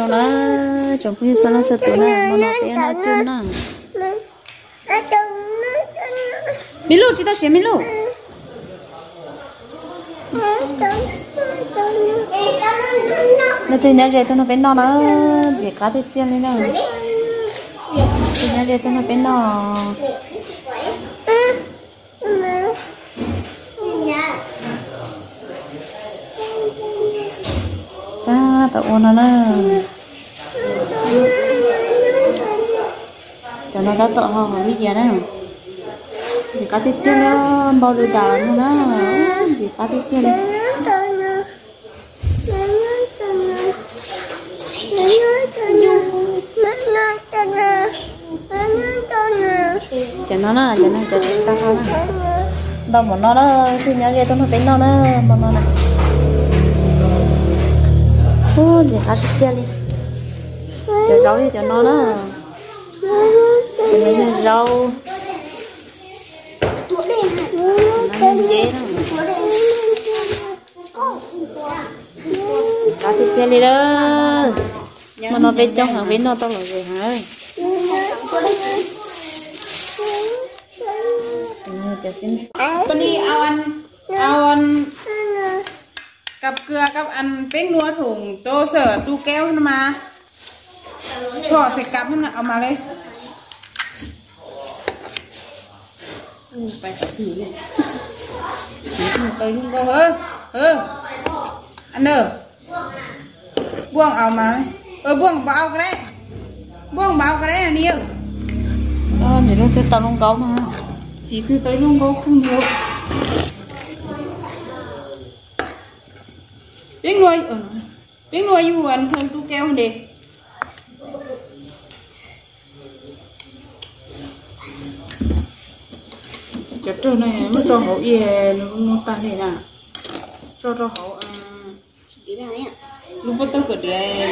Na, tsoom phooj ywg txhua leej txhua tus na, hmo no peb noj cuj na. Me Luj, tsis tau siav me Luj. Leej twg nyob ze tuaj nrog peb noj na, ntxim qab tiag tiag li na. Leej twg nyob ze tuaj nrog peb noj. Tab tom ua no na. Cov no tab tom ho hauv lub yias na. Ntxim qab tiag tiag li, npau lus dam no na. Ntxim qab tiag tiag li. Cov no na, cov no cov tsis tau hau na. Ntau hmo no na, leej twg nyob ze tuaj nrog peb noj na, hmo no na. Ub, ntxim qab tiag tiag li. Cov zaub yog cov no na. Cov no yog zaub. Cov no yog nceb na. Qab tiag tiag li lawm. Hmo no peb coob heev, peb noj tau lom zem heev. Cov no yog cov xib. Con đi ao ăn, ao ăn cặp kưa, cặp ăn peb nua thủng tô sơ tu kéo nó mà. Thọ sẽ cặp nó ao mà đây. Tsis tau lub nkaub hv, hv. Ăn nơ. Buông ao mà. Ơ, buông bao cái đấy. Buông bao cái đấy là đi. Nws leej twg tau lub nkaub no. Tsis tau lub nkaub kawg nkaus. Peb nua, peb nua yus ăn thơm tu kéo đi. Cov rog no muab rau hauv ia, nws tag li na. Tso rau hauv lub pob tawb kom diav,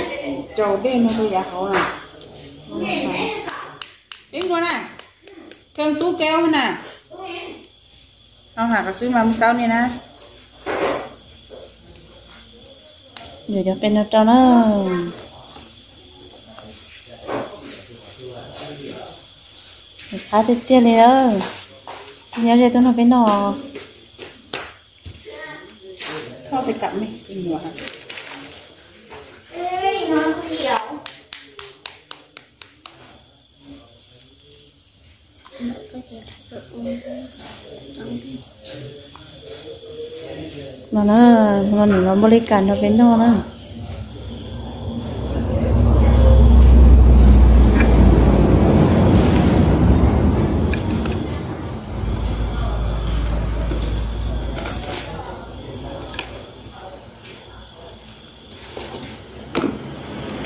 rau dej no rau yav hauv na. Peb nua na, thơm tu kéo na. Hau hais kom xwb mas mus xaub ni na. Yuav cov qe no rau na. Qab tiag tiag li na. Nyob ze tuaj nrog peb noj. No na, no nws los npau li cas nrog peb noj na.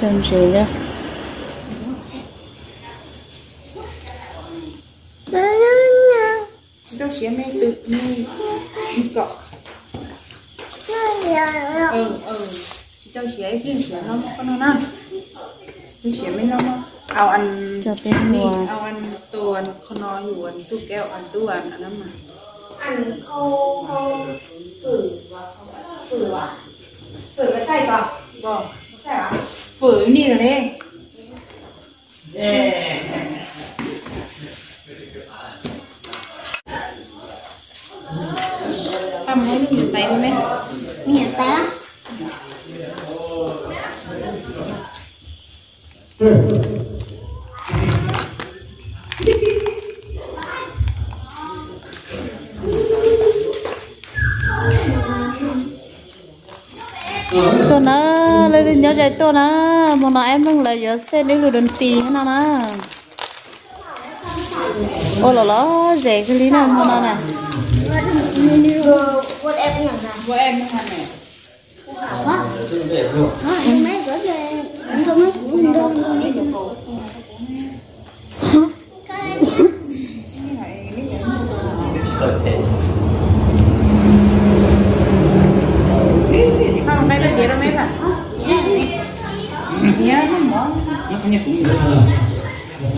Rau ntsev lawm. Tsis tau siav me twm me kom. Tsis tau siav ib pliag siav no koj no na. Siav me no, au ăn, au ăn tuas kho no yus ăn tu kéo ăn tu ăn no mas. Phở ni rồi đấy. Tao muốn nhìn thấy luôn đấy. Nhìn thấy á? Tuaj na, leej twg nyob ze tuaj na, hmo no Ab Meej lawv yuav xej dib lug doos tis no na. Ua los los zem kawg li na hmo no na.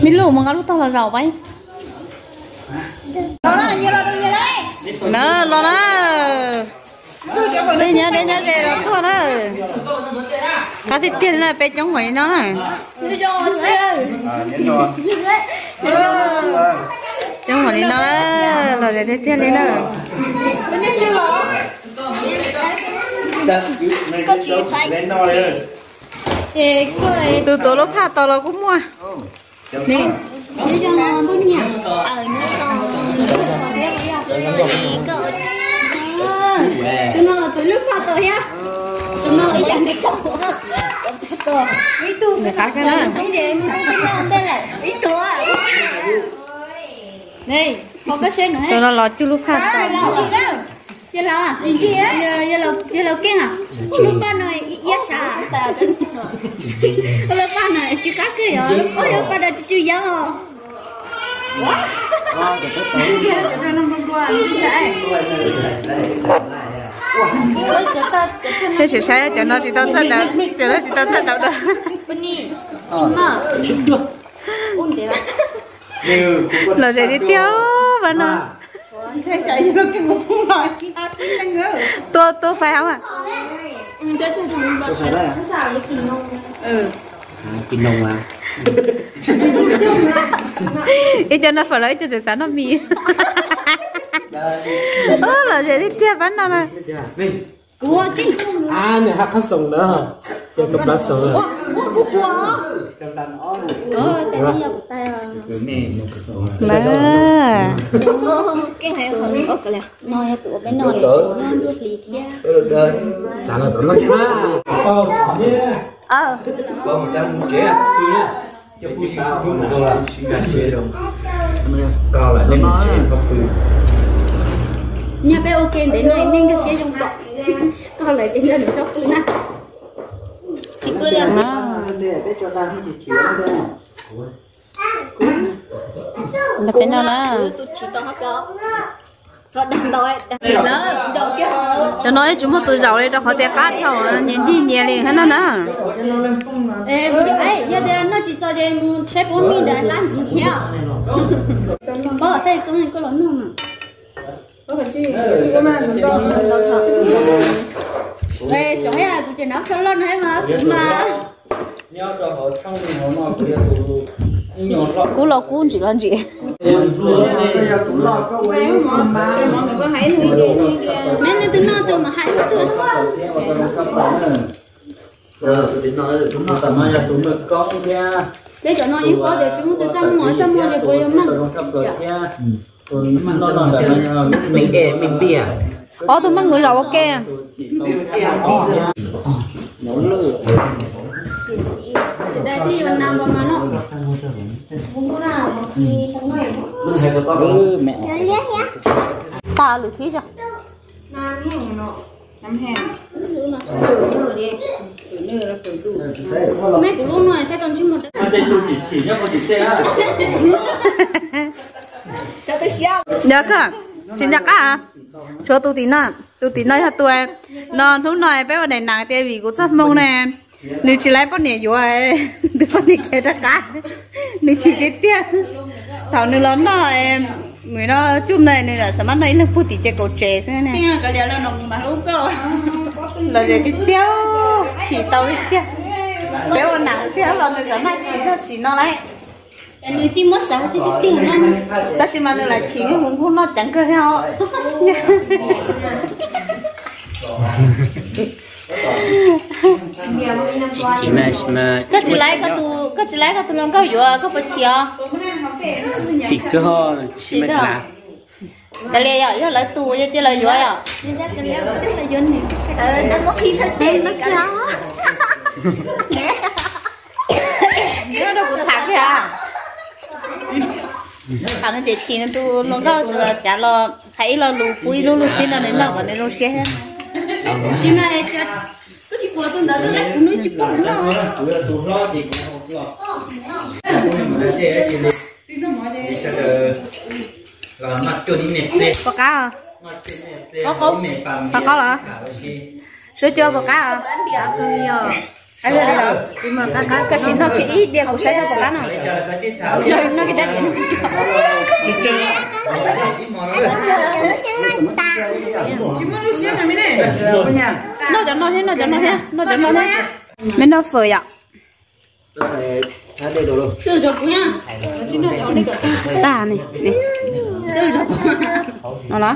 Me lub mus nqa lub tog los zaum pab. Na los na. Tej nyob deb nyob ze los tuaj na. Qab tiag tiag li na, peb coob npaum li no na. Coob npaum li no, lom zem tiag tiag li na. Tus tuav lub phaj tau los kuj muaj. Tus no los tus lub phaj tau thiab. Tus no ib yam nkaus. Ib tug qab na. Ib tug. Tus no los cug lub phaj tau. Yawg laus, yawg laus keej, lub paj no iab sav. Lub paj no tsis qab kiag yog, lub paj no tsis tsw yab os. Thiab sim saib cov no tsis tau txaj dav, cov no tsis tau txaj dav dab. Lom zem tiag tiag pab no. Tua, tua fais hauv. Ib co noj fawm los ib co tseem xav noj mis. Lom zem tiag tiag pab no na. No yog tus uas peb noj nws tsis muaj nruab hlis thiab. Nyaj peb ua ke ntev no nej nkag siab zoo pom. Koj lawv ces nrog nws tsob pw na. Peb noj na. Cov no tsis muaj tus zaum li rau qhov tias qab dhau, nyias ncig nyias li thiab no na. Yog tias noj tsis txaus ces mus saib pub mi ntawd qab ntxiv thiab. Pob tej txob koj los noj mas. Sav kuv ces hnav khaub loj no mas kuv mas. Kub los kub, ntsim los ntsim. Neb leej twg noj tus mas hais xwb. Peb cov no yeej paub tias tsis muaj tus txaj muag, txaj muag ces puas yog meej. Ob tug meej kuv zaum ua ke. Tas lwm thib os. Yog koj tsis nco qab, tshuav tus tim no, tus tim no yog tus no, hnub no peb ua daim nas tias vim kuv txoj hmoo ne, nws tsis laib poj niam yuav, tus poj niam khiav rov qab, nws chim tiag tiag. Thaum nws los noj, nws no tsuj na nws xav mas noj ib leeg puag tim ces kaum tsev xwb ne. Lom zem tiag tiag, chim tau tiag tiag. Peb ua nas tiag los nws xav mas chim txog chim no lawm. Tab sis mas nws lam chim nws mus npug noj ceev kawg thiab os. Koj tsis laib koj tus hluas nkauj yuav koj puas chim os? Chim kawg, tsis me na. Kav liam yom, yog lawv tus yog cia lawv yuav yom. Nyob rau kuv tham kiag. Tham no ces chim nws tus hluas nkauj tus cav los hais ib lo lus pub ib lub lub xib no nws noj kom nws zoo siab thiab. Tsis mas, koj tsis pom tus ntawd tus laib kuv nws tsis pom kuv noj. Puas qab? Qab qab los? Suav cua puas qab? Koj sim noj kiag ib diav kuv saib puas qab no. Noj cov no thiab, noj cov no thiab, noj cov no thiab. Me noj fawm yom. Tag ni, no los.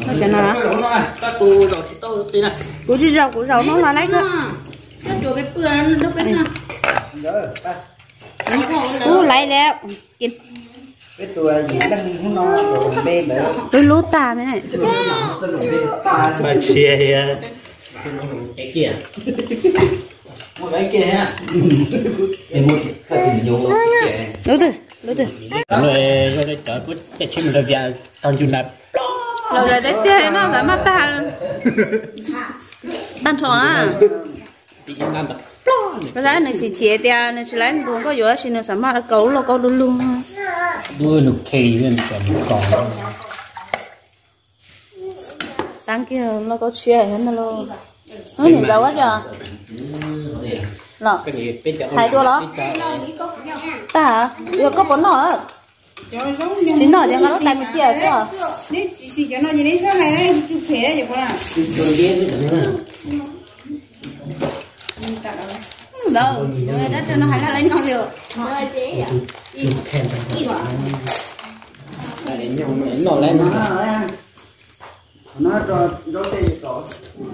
Noj cov no los. Kuv tsis zaum, kuv zaum no los lawm. Kuv laiv lawm. Lub lub tag me. Lub twg, lub twg. Tau ncu na. Los lawm teb tiag no xav maj tag. Tag nrho na. Nws chim chim tias nws tsis laiv npua nkauj yuav sis nws xav maj kaus loj kaub du lug. Thank you, loj kaub tshiab no los. Niam ntxawm ua tsi los? Hais dua los? Tag, yog koj puas noj? Tsis noj ces nqa lub tais mus cia xwb.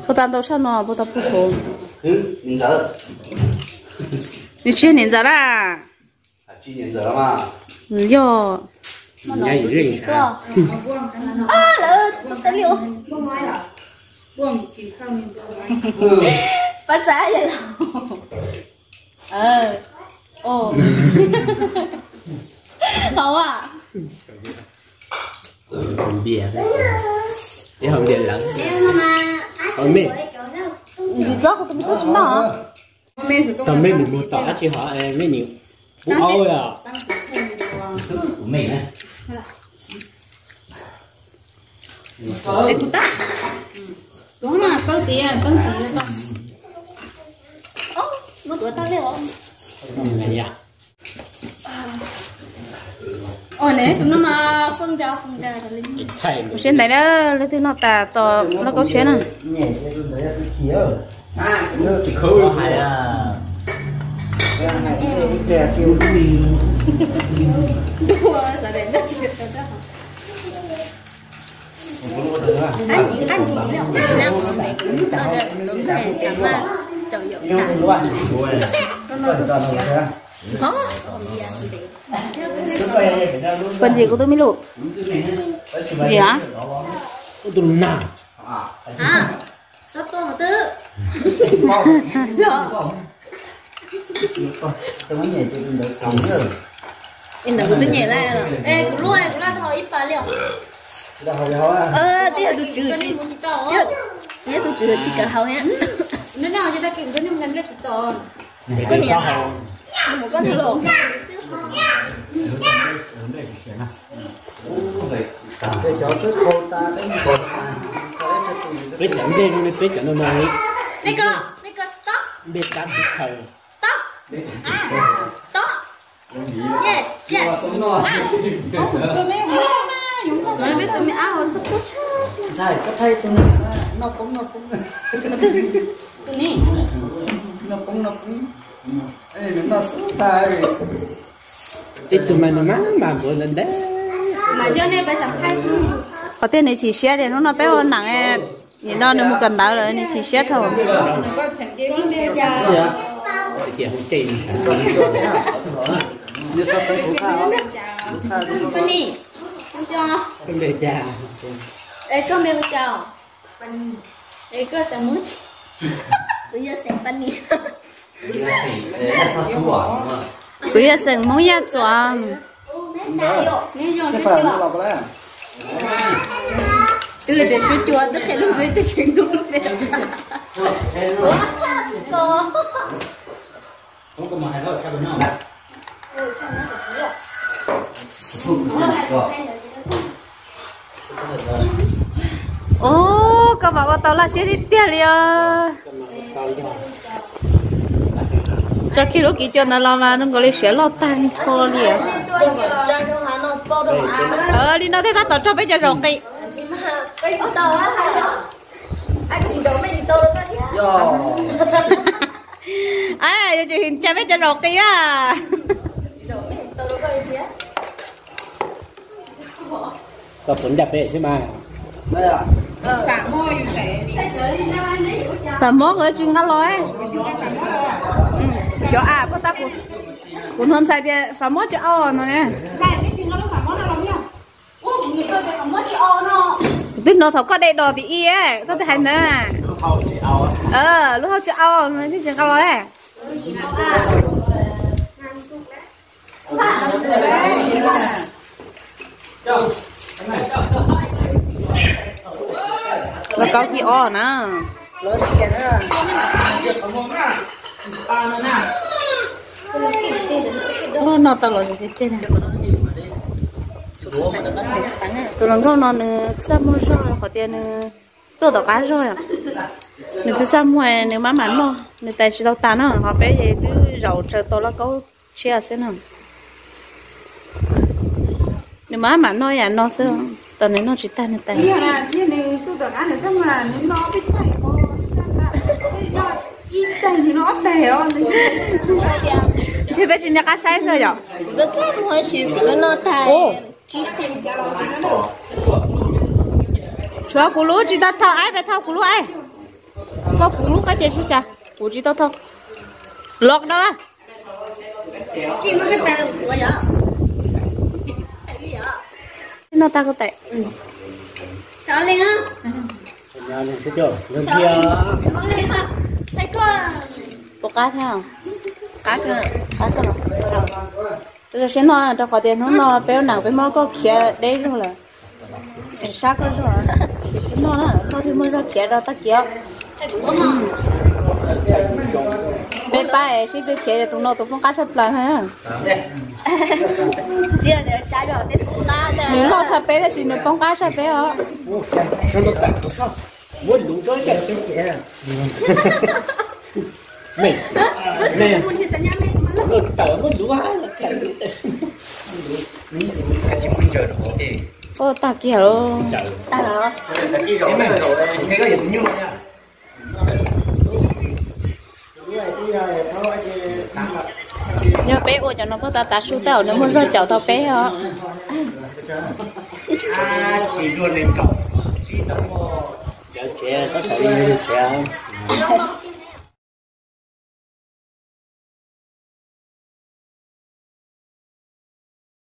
Puas tau ntau tshaj no, puas tau puag saud? Nws tsis yog niam ntxawm na. Yog. Lawv tus teb li. Pab txav yawg laus. Haus a. Haus npias, haus npias lawm. Haus me. Tsis txob kuv tus me tub tsis noj. Tau me nws mus tom dab tsi hov me nws pub aub os. Es tus tab, tus mas pawg tid, pawg tid tau. Muab tuav tag li os. Os, ne tus no mas foob nra foob nra li. Ua siab ntev na, leej twg noj tas tos loj kaub tshiab na. Puas ntsim kuv tus me lus? Ntsim a? Xob tuaj qhov twg? Ntawd kuv twb nyem lawm. Es kuv lub, kuv laj tau ib pas li os. Twb yog tus tswv, twb yog tus tswv tsis kam haus thiab. Koj niam, koj niam los. Peb cov nplej no, peb cov no no. Npej kab tiv khaws. Stop. Stop. Yes, yes. Ntxhais, koj thaij tus no, noj poob noj poob. Tus ni. Noj poob noj poob. Nws noj xub tag. Ib tug mas nws mas mas npuav ntawd ntag. Qhov tiag nws chim siab tias hnub no peb ua neem, nim no nws mus kawm ntawv lawm nws chim siab dhau. Koj npe hu cas? Es koj npe hu cas? Es koj xeem Hmoob? Kuv yog xeem Paj Nis. Kuv yog xeem Hmoob Yaj Txuas. Twb tias Suab Cua twb qhia lub npe twb tsis hnov lub npe. Ub, koj mam ua tau laj siab tiag tiag li os. Tso kiag lub kiv cua ntawd los mas zoo nkaus li siav loj tag nrho li os. Li no thiaj tab tom raug peb cov zaum qis. Yuav tsum cia peb cov zaum qis a. Fam mob nkawd tsis nqa los. Xyov a, puag ta kuv hnov ntxhais tias fam mob tsis au no ne. Twb hnov thaum koj de dos tim i, koj twb hais ntawd. Lub hau tsis au no thiaj tsis nqa los. Lawv kaub thib ob na. No tau los. Tus hluas nkauj no nws txaj muag zog qhov tias nws tuaj tom qab zog. Nws twb txaj muag nws maj mam noj, nws tais tsis tau tas no, ho peb twb zaum tsaws tau lauj kaub tshiab xwb no. Nws maj mam noj yam no xwb, tos nws noj tsis tag nws tais. Ntshe peb tsis nco qab saib xwb yom. Kuv twb txaj muag sis kuv twb noj tag. Tshuav kuv lub tsis tau thau, aib pes thau kuv lub aib. Thau kuv lub koj ces sib cas, kuv tsis tau thau. Los no. Noj tag koj tais. Puas qab thiab? Qab kawg, qab kawg. Tus siab noj rau qhov tias hnub no peb ua neeg peb muab koj khiav deb zog lawm. Sab koj zog, noj na, noj thiaj muaj zog khiav rau tag kis. Peb pab es sib tw khiav, tus no tus poob qab tshaj plaws. Nws loj tshaj peb tab sis nws poob qab tshaj peb os. Ua tag kiag lawm. Yog peb ua cov no puag ta tav su tau nws muaj zog caum tau peb os.